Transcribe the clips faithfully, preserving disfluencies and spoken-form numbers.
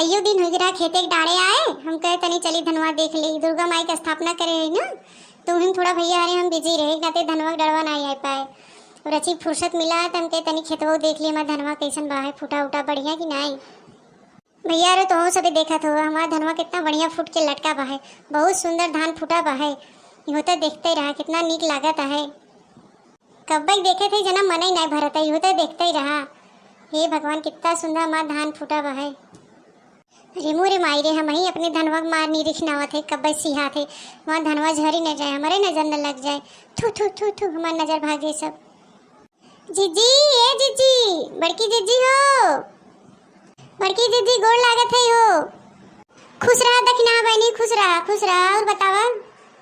यू दिन हुई रहा खेते के डाँड़े आए, हम कहे तनी चली धनवा देख ली, दुर्गा माई के स्थापना करे रही ना, तो हम थोड़ा भैया हरे हम बिजी रहे, एक नाते धनवा के डड़वा नाहीं आइ पाए। और अच्छी फुर्सत मिला तो हम कहे तनी खेतवा देख ली, हमार धनवा कैसन बा है, फूटा उटा बढ़िया कि नाहीं। भैया रे, तोहू सबे देखत हो, हमार धनवा कितना बढ़िया फूट के लटका बा है, बहुत सुंदर धान फूटा बा है। इहो तो देखते रहा, कितना नीक लागत है। कब्बे देखे थे जना मनई नाहीं भरत है, इहो तो देखते रहा। हे भगवान, कितना सुंदर हमार धान फूटा बा है। अरे मोरे माई रे, हम ही अपने धनवा के मार नी रिखनावत है, कब्बे सिहात है, वहाँ धनवा झरी न जाए, हमारे नजर न लग जाए। थू थू थू थू, हमार नजर भाग जाए सब। जीजी, ए जीजी, बड़की जीजी हो, बड़की जीजी गोड़ लागत है हो। खुश रहा दखिनहा बहिनी, खुश रहा, खुश रहा। और बतावा,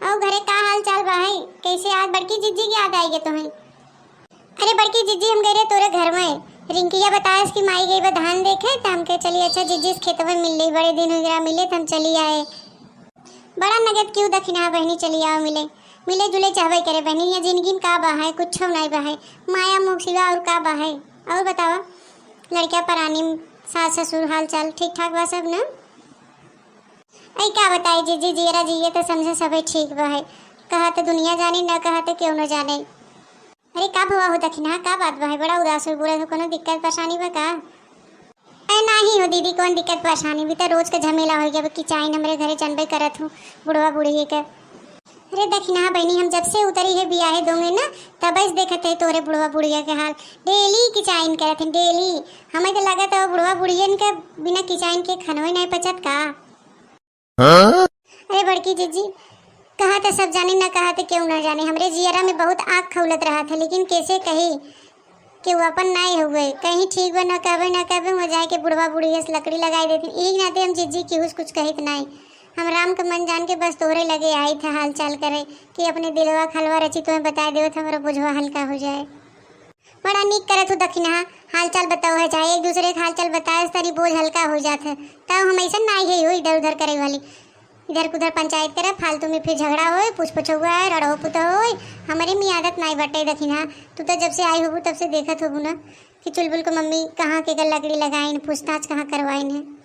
और घरे का हाल चाल बा है? कैसे आज बड़की जीजी की याद आइ गई तोहई? अरे बड़की जीजी, हम गए रहे तोरे घर में, रिंकिया बतायस कि माई गई बा धान देखे, तो हम कहे चली अच्छा जीजी से खेतवा में मिल ली, बड़े दिन हो गया मिले, तो हम चली आए। बड़ा नगद क्यों दखिनहा बहिनी, चली आओ मिले, मिले जुले चाहबे करे बहिनी, ये जिंदगी में का बा है, कुछ नाहीं बा है, माया मोह सिवा और का बा है। और बतावा, लड़किया परानी, सास ससुर हाल चाल ठीक ठाक बा सब ना? ऐ का बताई जीजी, जियरा जिए तो समझे सबे ठीक बा है, कहा तो दुनिया जाने, ना कहा तो क्यों न जाने। अरे का भवा हो दखिनहा, का बात बा है, बड़ा उदास हो, बुरा हो, कोनो दिक्कत परेशानी बा का? अरे नाही हो दीदी, कौन दिक्कत परेशानी, भी तो रोज का झमेला हो गया, किचाइन हमरे घरे जनबे करत हूँ, बुढ़वा बुढ़िया के। अरे दखिनहा बहिनी, हम जब से उतरी है बियाहे दोंगे ना, तब से देखत है तोरे बुढ़वा बुढ़िया के हाल, डेली किचाइन करत हैं, डेली। हमें तो लगत है बुढ़वा बुढ़ियन के बिना किचाइन के खनवे नहीं पचत का। हाँ? अरे बड़की जीजी, कहा तो सब जाने, ना कहा तो क्यों ना जाने, हमरे जियरा में बहुत आग खौलत रहा था, लेकिन कैसे कही कि वो अपन नाई हुए, कहीं ठीक बा ना कहबे, ना कहबे, वो जाए के बुढ़वा बुढ़िया से लकड़ी लगाई देती। एक नाते हम जीजी की हुस कुछ कहित नाई, हम राम के मन जान के बस तोहरे लगे आई था हाल चाल करे कि अपने दिलवा खलवा रची तुम्हें बताए देवे तो हमारा बोझवा हल्का हो जाए। बड़ा नीक करत हो दखिनहा, हालचाल बताओ है, चाहे एक दूसरे के हालचाल बताए, तनी बोझ हल्का हो जात है। तब हम ऐसन नाई है हो इधर उधर करे वाली, इधर उधर पंचायत करे, फालतू में फिर झगड़ा होए, पूछ पछौआ है, रड़ो पुतो होए। हमारे में आदत नाई बटे दखिनहा, तू तो जब से आई होबू तब से देखत होबू ना कि चुलबुल को मम्मी कहाँ के कर लकड़ी लगाइन, पूछताछ कहाँ करवाइन है।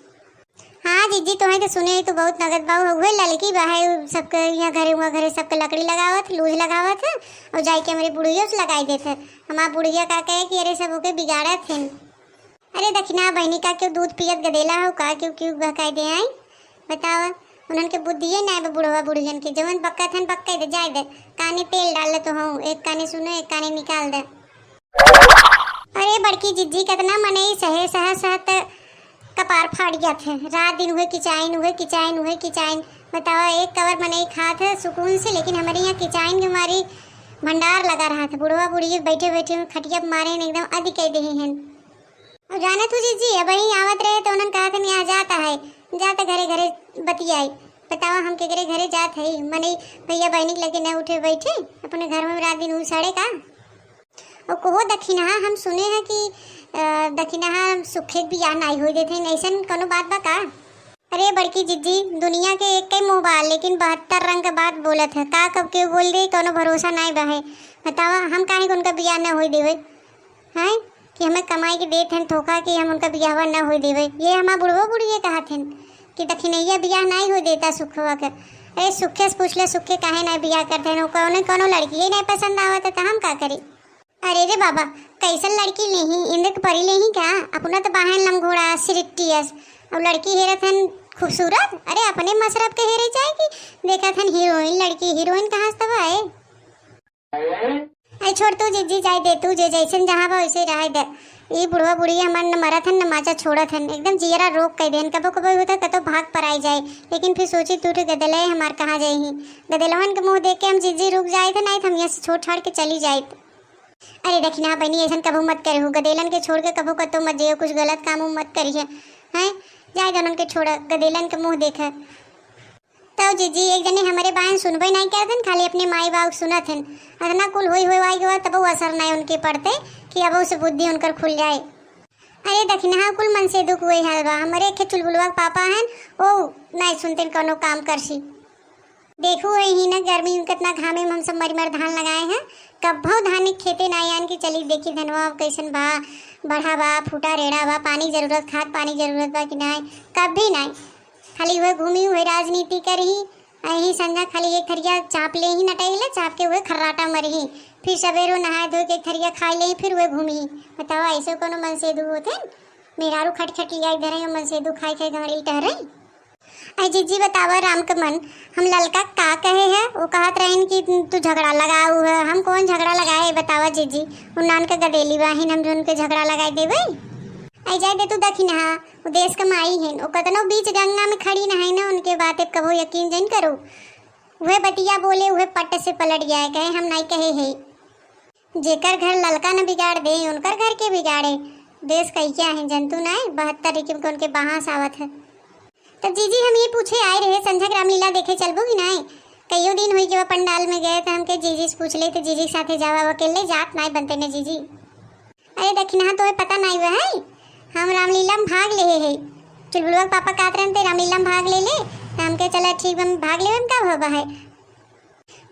हाँ जीजी, तोहे तो सुने तो बहुत नगद बा, उहे ललकी बा है, उ सबके यहाँ घरे, हुआ घरे सबके लकड़ी लगावत, लूझ लगावत है, और जाए के हमरे बुढ़िया से लगाई देत है। हमार बुढ़िया का कहे कि अरे सब ओके बिगाड़त हैं। अरे दखिनहा बहिनी, का क्यों दूध पियत गदेला हो का, क्यों क्यों बहकाई दे आई? बतावा, उन्हन के बुद्धिये नाई बा बुढ़वा बुढ़ियन के, जवन बकत हन बक्के दे, जाए दे, काने तेल डाल ले तो हूँ, एक काने सुनो, एक काने निकाल दे। अरे बड़की जिज्जी, कितना मनई सहे, सह, सह त कपार फाट गया थे। रात दिन उहे किचाइन, उहे किचाइन, उहे किचाइन। बतावा, एक कवर मनई खात है सुकून से, लेकिन हमरे यहाँ किचाइन के मारी भंडार लगा रहा था। बुढ़वा बुढ़िया बैठे बैठे में खटिया पे मारे हैं, एकदम अदि कह देहे हैं। और जाने तू जिज्जी, अब यहीं आवत रहे तो उन्हन कहा था, यहाँ जाता है, जाता घरे घरे बतियाई। बतावा, हम केकरे घरे जात है? मनई भैया बहिनी के लगे न उठे बैठे, अपने घर में रात दिन उ सड़े का? और कहो दखिनहा, हम सुने हैं कि, अ, दखिनहा सुखे के बियाह नाई होई देते हैं, ऐसन कोनो बात बा का? अरे बड़की जिज्जी, दुनिया के एक ही मुँह बा, लेकिन बहत्तर रंग के बात बोलत है। का कब के बोल दे, कोनो भरोसा नाई बा है। बतावा, हम काहे के उनका बियाह न होई देवे? हैं कि हमें कमाई के देत हैं धोखा कि हम उनका बियाहवा न होई देवे। ये हमार बुढ़वा बुढ़िया कहत हैं कि दखिनैया बियाह नाई होई देता सुखवा के। अरे सुखे से पूछ ले, सुखे काहे नाई बियाह करते हैं? कौनो, कौनो लड़की ही नाई पसंद आवत है, तो हम का करी? अरे रे बाबा, कैसन लड़की लेही? इंद्र के परी लेही का? अपना तो बाहन लमघोड़ा, सिरिट्टियस, और लड़की हेरत हन खूबसूरत। अरे अपने मशरफ के हेरे जाए कि देखत हन हीरोइन लड़की, हीरोइन कहाँ से तब आए? अरे छोड़ तू जिज्जी, जाए दे तू, जे जैसन जहाँ बा वैसे रहे दे। ई बुढ़वा बुढ़िया हमार न मरत हन न माचा छोड़त हन, एकदम जियरा रोक कह देन। कबो कबो होता कतो भाग पर आई जाए, लेकिन फिर सोची तू ठे गदेले हमार कहाँ जाए ही। गदेलवन के मुँह देख के हम जिज्जी रुक जाए थे, नहीं तो हम यहाँ से छोड़ छाड़ के चली जाए। अरे दखिनहा बहिनी, ऐसन कबो मत करे हो, गदेलन के छोड़ के कबो कतो मत जाइयो, कुछ गलत काम उम मत करिए, हैं? जाए दे उनके छोड़, गदेलन के मुँह देखे। तब जिज्जी, एक जने हमरे बायन सुनबे नहीं करत हन, खाली अपने माई बाप सुनत हन। अतना कुल होई होई वाई के बाद तबो असर नहीं उनके पड़ते कि अब उसे बुद्धि उनकर खुल जाए। अरे दखिनहा, कुल मन से दुख वही हाल बा। हमरे एक ठे चुलबुलवा के पापा हन, ओ नहीं सुनते कोनो काम करसी। देखू, यही ना गर्मी में कितना घामे में हम सब मरी मर धान लगाए हैं। कब्भौ धान के खेते ना आन के चली, देखी धनवा अब कैसन बा, बढ़ा बा, फूटा रेड़ा बा, पानी जरूरत, खाद पानी जरूरत बा कि नाय, कभी नाय। खाली वह घूमी, वह राजनीति करही, यही संझा खाली एक थरिया चाप लेही नटैले, चाप के वह खर्राटा मरही, फिर सवेरो नहाए धोए के एक थरिया खाए लेही, फिर वह घूमी। बतावा, ऐसे कोनो मनसेधू होते? मेहरारू खट खट लिया इधर है, मनसेधू खाए खाए घड़ी टहरे। ऐ जीजी बतावा राम के मन, हम ललका का कहे है? वो कहत रहन कि तू झगड़ा लगाऊ है। हम कौन झगड़ा लगाए है बतावा जीजी? उन्नान के गदेली बाहिन, हम जो उनके झगड़ा लगाए देबे? ऐ जाए दे तू दखिनहा, वो देश के माई है, वो कतनो बीच गंगा में खड़ी न है ना, उनके बात पे कबो यकीन जन करो। वह बतिया बोले, वह पट से पलट जाए, कहे हम नहीं कहे है। जेकर घर ललका न बिगाड़ दे, उनकर घर के बिगाड़े। देश कहिया है, जंतु नाय, बहत्तर रिकिम के उनके बांस आवत है। तब जीजी, हम ये पूछे आए रहे, संझक रामलीला देखे चलबू कि नाय? कईयो दिन होई गवा पंडाल में गए, तो हमके जीजी से पूछ ले, तो जीजी के साथे जावा, अकेले जात नाय बनते ने जीजी। अरे दखिनहा, तोहे पता नाय हुआ है, हम रामलीला में भाग लेहे है। चुलबुलवा के पापा कहत रहन, ते रामलीला में भाग ले ले, तो हमके चला ठीक बा, हम भाग लेवे में का भवा है।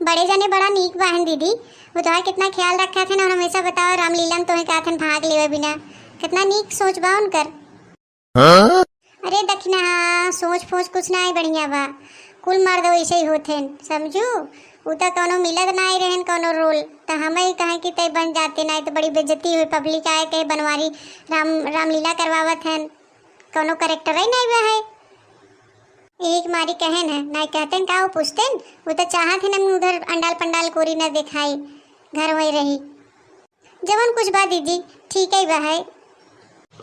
बड़े जने बड़ा नीक बाहन दीदी, वो तोहार कितना ख्याल रखत हन और हमेशा बतावा रामलीला में तोहे कहत हन भाग लेवे बिना, कितना नीक सोच बा उनकर। हाँ? अरे दखिनहा, सोच फोच कुछ ना है बढ़िया बा, कुल मर्द वैसे ही होत हन, समझू। उ त कौनो मिलत ना ही रहन कौनो रोल, त हम ही कहें कि तय बन जाते, ना तो बड़ी बेइज्जती हुई, पब्लिक आए कहे बनवारी राम, रामलीला करवावत हन, कौनो करेक्टर ही नहीं बा है। एक मारी कहेन है, नाई कहतेन का वो पूछतेन, वो तो चाहत है ना उधर अंडाल पंडाल कोरी ना दिखाई, घर वही रही। जवन कुछ बा दीदी, ठीक ही बा है।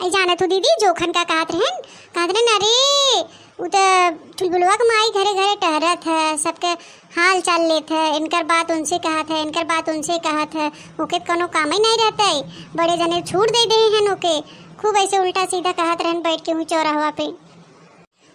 ऐ जाना तू दीदी, जोखन का कहत रहन, कहत रहन, अरे, वो तो चुलबुलवा के माई घरे घरे टहरत है, सबके हाल चाल लेत है, इनकर बात उनसे कहत है, इनकर बात उनसे कहत है, ओके कोनो काम ही नहीं रहता है, बड़े जने छूट दे दे हैं ओके, खूब ऐसे उल्टा सीधा कहत रहन बैठ के हुई चौराहवा पे।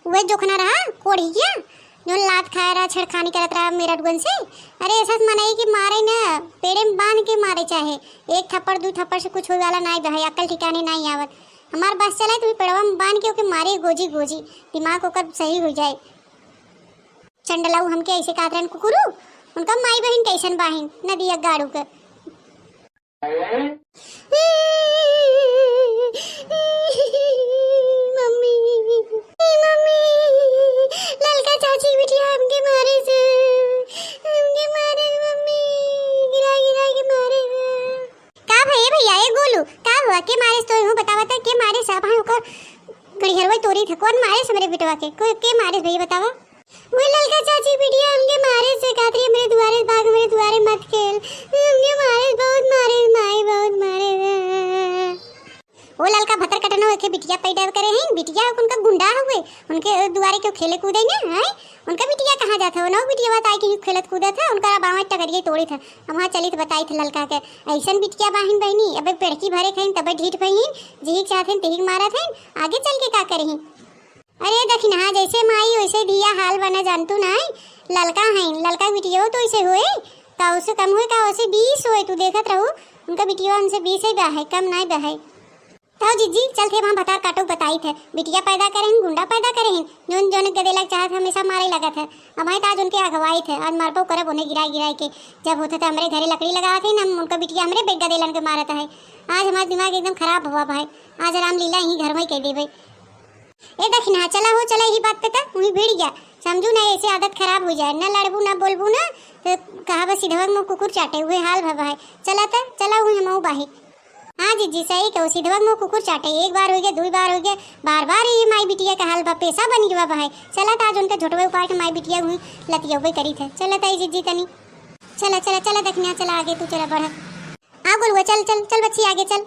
वह जोखना रहा, कोढ़िया, जो लात खाए रहा, छेड़खानी करत रहा मेरठगन से। अरे, ऐसा मनई के मारे न, पेड़े में बांध के मारे चाहे। एक थप्पड़, दू थप्पड़ से कुछ होए वाला नाई बा है, अक्ल ठिकाने नाई आवत। हमार बस चले, तू पेड़वा में बांध के ओके मारे गोजी गोजी, दिमाग ओकर सही हो जाए। चंडलाऊ हमके ऐसे कहत रहन, कुकुरू, उनका माई बहिन कैसन बाहिन, नदिया गाड़ू के। मम्मी, मम्मी, ललका चाची बिटिया हमके मारे से, हमके मारे से मम्मी, गिरा गिरा के मारे से। का भये भैया, ए गोलू, का हुआ? के मारे से? तो हूँ बतावा त, के मारे से? अब हाँ ओकर गड़िहरवा तोरी था, कौन मारे से हमरे बिटवा के? को-, के मारे से भैया बतावा? वो ललका चाची बिटिया हमके मारे से, कहत रही, "हमरे दुआरे भाग, हमरे दुआरे मत खेल।" हमके मारे, बहुत मारे, माई बहुत मारे। वो ललका भतर कटनो एके बिटिया पैदा करे हैं, बिटिया उनका गुंडा हुए, उनके दुआरे क्यों खेले कूदे ना, हैं? उनका बिटिया कहाँ जात है? वो नौ बिटिया बात आई कि खेलत कूदत है, उनका बाँह टगरिये तोड़ित है। हम वहाँ चलित बताइत ललका के, "ऐसन बिटिया बाहिन बहिनी, अबे पेड़की भरे खाइन, तबे ढीठ भइन, जिहिक चाहत हैं, तिहिक मारत हैं, आगे चल के का करिहीं?" अरे दखिनहा, जैसे माई वैसे धिया, हाल बना जानतू नाई। ललका हैं, ललका बिटियो तो ऐसे होए, का उसे कम होए, का उसे बीस होए, तू देखत रहू, उनका बिटिया उनसे बीस ही बा है, कम नाई बा है। तो जीजी, चल थे वहाँ भतार काटो बताइत है, बिटिया पैदा करे हैं, गुंडा पैदा करे हैं, जोन, जोन गदेला के चाहत हमेशा मारे लगत है। अब आए तो आज उनके अगवाइत है, आज मरबो करब उन्हें गिराए गिराए के। जब होते थे हमरे घरे लकड़ी लगावत है ना, हम उनका बिटिया हमरे बे-, गदेलन के मारत है। आज हमार दिमाग एकदम खराब हुआ भाई, आज रामलीला यहीं घर में ही कह देबे। ए दखिनहा, चला हो, चला यही बात पे त, वहीं भिड़ गया। समझू ना, ऐसे आदत खराब हो जाए, ना लड़बू, ना बोलबू ना, तो कहा बस सिधवा के मुँह कुकुर चाटे, उहे हाल भवा है। चला त, चला वहीं हमहू बाही। हाँ जीजी, सही कहो, सिधवा के मुँह कुकुर चाटे, एक बार हो गया, दुई बार हो गया, बार बार ये माई बिटिया का हाल बा, पेशा बन गया बा है। चला त आज उनका झोटवे उपार के माई बिटिया हुई लतियबे करी थे। चला त ए जीजी तनी, चला, चला, चला दखिनहा, चला आगे तू चला बढ़। हाँ गोलुआ, चल, चल, चल बच्ची आगे चल।